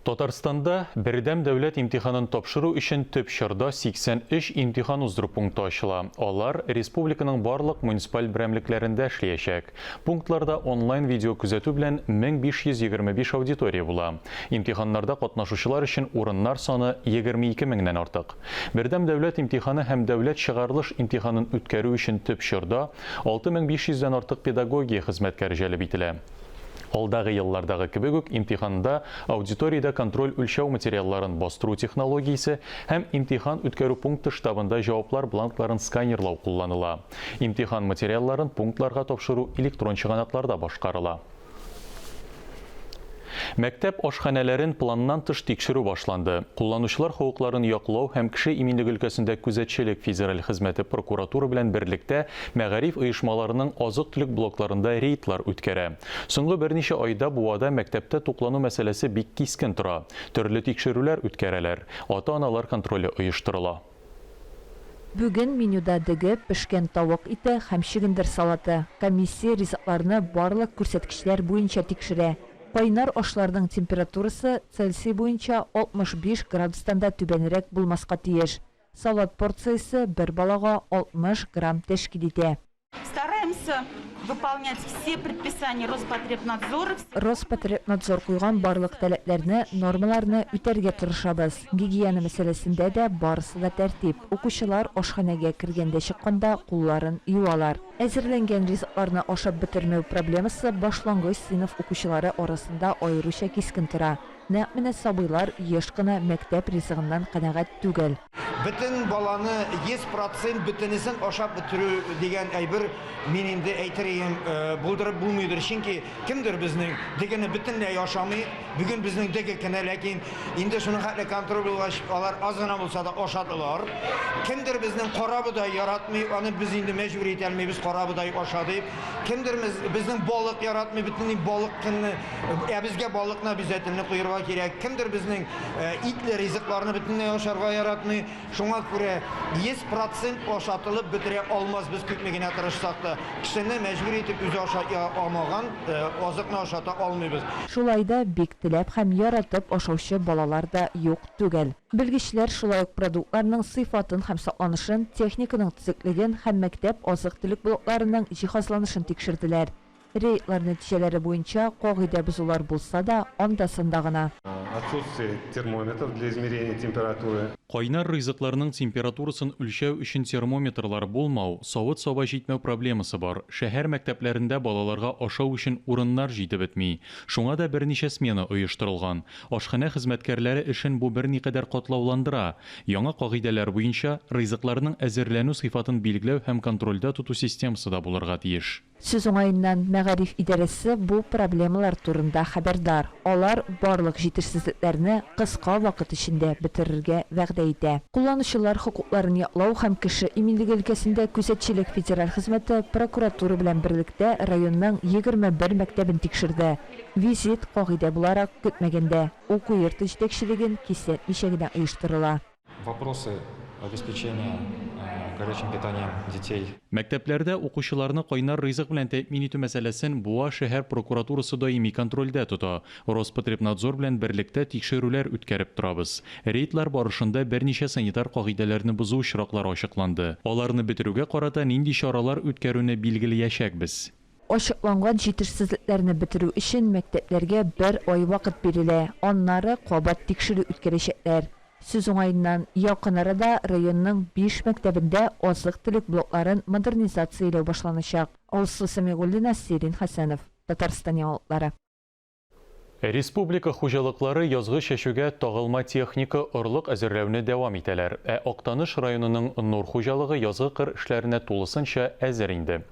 Татарстанда бердәм дәүләт имтиханын тапшыру өчен төп чорда 83 имтихан уздыру пункты ачыла. Алар республиканың барлык муниципаль берәмлекләрендә эшләячәк. Пунктларда онлайн видеокүзәтү белән 1525 аудитория була. Имтиханнарда катнашучылар өчен урыннар саны 22 меңнән артык. Бердәм дәүләт имтиханы һәм дәүләт чыгарылыш имтиханын үткәрү өчен төп чорда 6500 дән артык педагогия хезмәткәре җәлеп ителә. Алдагы еллардагы кебек үк имтиханда аудиториядә контроль-үлчәү материалларын бастыру технологиясе һәм имтихан үткәрү пункты штабында җаваплар бланкларын сканерлау кулланыла. Имтихан материалларын пунктларга тапшыру электрон чыганакларда башкарыла. Мәктәп ашханәләрен планнан тыш тикшерү башланды. Кулланучылар хокукларын яклау һәм кеше иминлеге өлкәсендә күзәтчелек федераль хезмәте прокуратура белән берлектә мәгариф оешмаларының азык-төлек блокларында рейдлар үткәрә. Соңгы берничә айда Буада мәктәптә туклану мәсьәләсе бик кискен тора. Төрле тикшерүләр үткәрәләр. Ата-аналар контроле оештырыла. Бүген менюда дөге, пешкән тавык ите һәм чөгендер салаты. Комиссия ризыкларны барлык күрсәткечләр буенча тикшерә. Кайнар ашларның температурасы Цельсий буенча 65 градустан да түбәнрәк булмаска тиеш. Салат порциясе бер балага 60 грамм тәшкил итә. Стараемся выполнять все предписания Роспотребнадзора. Роспотребнадзор куйган барлык таләпләрне, нормаларны үтәргә тырышабыз. Гигиена мәсьәләсендә дә барысы да тәртип. Укучылар ашханәгә кергәндә-чыкканда кулларын юалар. Әзерләнгән ризыкларны ашап бетермәү проблемасы башлангыч сыйныф укучылары арасында аеруча кискен тора. Нәкъ менә сабыйлар еш кына мәктәп ризыгыннан канәгать түгел. Бөтен баланы 100 процент бөтенесен ашап бетерү дигән әйбер, мин инде әйтер ием, булдырып булмыйдыр. Чөнки кемдер безнең дегене бөтенләй ашамый. Бүген безнең деге кенә, ләкин инде шуның хәтле контроль булгач, алар аз гына булса да ашадылар. Кемдер безнең карабодай яратмый, аны без инде мәҗбүр итә алмыйбыз, карабодай аша дип. Кемдер безнең балык яратмый, бөтенләй балык көнне, ә безгә балыкны обязательно куерга кирәк. Кемдер безнең Итле ризыкларны бөтенләй ашарга яратмый. Шуңа күрә 100 процент ашатылып бетерә алмасбыз, күпме генә тырышсак та. Кешене мәҗбүр итеп үзе ашай алмаган азыкны ашата алмыйбыз. Шулай да бик теләп һәм яратып ашаучы балалар да юк түгел. Белгечләр шулай ук продуктларның сыйфатын һәм сакланышын, техниканың төзеклеген һәм мәктәп азык-төлек блокларының җиһазланышын тикшерделәр. Рейдлар нәтиҗәләре буенча, кагыйдә бозулар булса да, анда-санда гына. Отсутствие термометров для измерения температуры. Кайнар ризыкларның температурасын үлчәү өчен термометрлар булмау, савыт-саба җитмәү проблемасы бар. Шәһәр мәктәпләрендә балаларга ашау өчен урыннар җитеп бетми. Шуңа да берничә смена оештырылган. Ашханә хезмәткәрләре эшен бу берникадәр катлауландыра. Яңа кагыйдәләр буенча, ризыкларның әзерләнү сыйфатын билгеләү һәм контрольдә тоту системасы да булырга тиеш. Сүз уңаеннан, мәгариф идарәсе бу проблемалар турында хәбәрдар. Алар барлык җитешсезлекләрне кыска вакыт эчендә бетерергә вәгъдә итә. Кулланучылар хокукларын яклау һәм кеше иминлеге өлкәсендә күзәтчелек федераль хезмәте прокуратура белән берлектә районның 21 мәктәбен тикшерде. Визит, кагыйдә буларак, көтмәгәндә, уку йорты җитәкчелеген кисәтмичә генә оештырыла. Вопросы обеспечения горячим питанием детей. Мәктәпләрдә укучыларны кайнар ризык белән тәэмин итү мәсьәләсен Буа шәһәр прокуратурасы даими контрольдә тота. Роспотребнадзор белән берлектә тикшерүләр үткәреп торабыз. Рейдлар барышында берничә санитар кагыйдәләрне бозу очраклары ачыкланды. Аларны бетерүгә карата нинди чаралар үткәрүне билгелиячәкбез. Ачыкланган җитешсезлекләрне бетерү өчен мәктәпләргә бер ай вакыт бирелә, аннары кабат тикшерү үткәрәчәкләр. Сүз уңаеннан, якын арада районның биш мәктәбендә азык-төлек блокларын модернизацияләү башланачак. Алсу Сәмигуллина, Сирин Хәсәнов. Татарстан яңалыклары. Республика хуҗалыклары язгы чәчүгә тагылма техника, орлык әзерләүне дәвам итәләр. Ә Актаныш районының Нур хуҗалыгы язгы кыр эшләренә тулысынча әзер инде.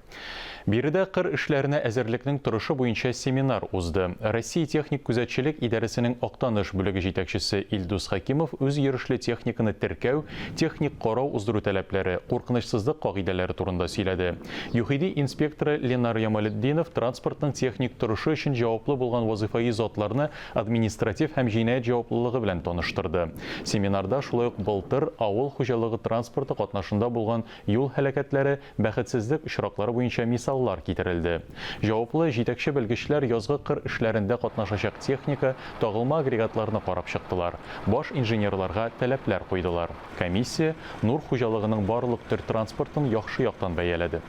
Биредә кыр эшләренә әзерлекнең торышы буенча семинар узды. Россия техник күзәтчелек идарәсенең Актаныш бүлеге җитәкчесе Илдус Хәкимов үзйөрешле техниканы теркәү, техник карау уздыру таләпләре, куркынычсызлык кагыйдәләре турында сөйләде. ЮХИДИ инспекторы Ленар Ямалетдинов транспортның техник торышы өчен җаваплы булган вазыйфаи затларны административ һәм җинаять җаваплылыгы белән таныштырды. Семинарда шулай ук былтыр авыл хуҗалыгы транспорты катнашында булган юл һәлакәтләре, бәхетсезлек очраклары буенча мисаллар мисаллар китерелде. Җаваплы җитәкче-белгечләр язгы кыр эшләрендә катнашачак техника, тагылма агрегатларны карап чыктылар, баш инженерларга таләпләр куйдылар. Комиссия Нур хуҗалыгының барлык төр транспортын яхшы яктан бәяләде.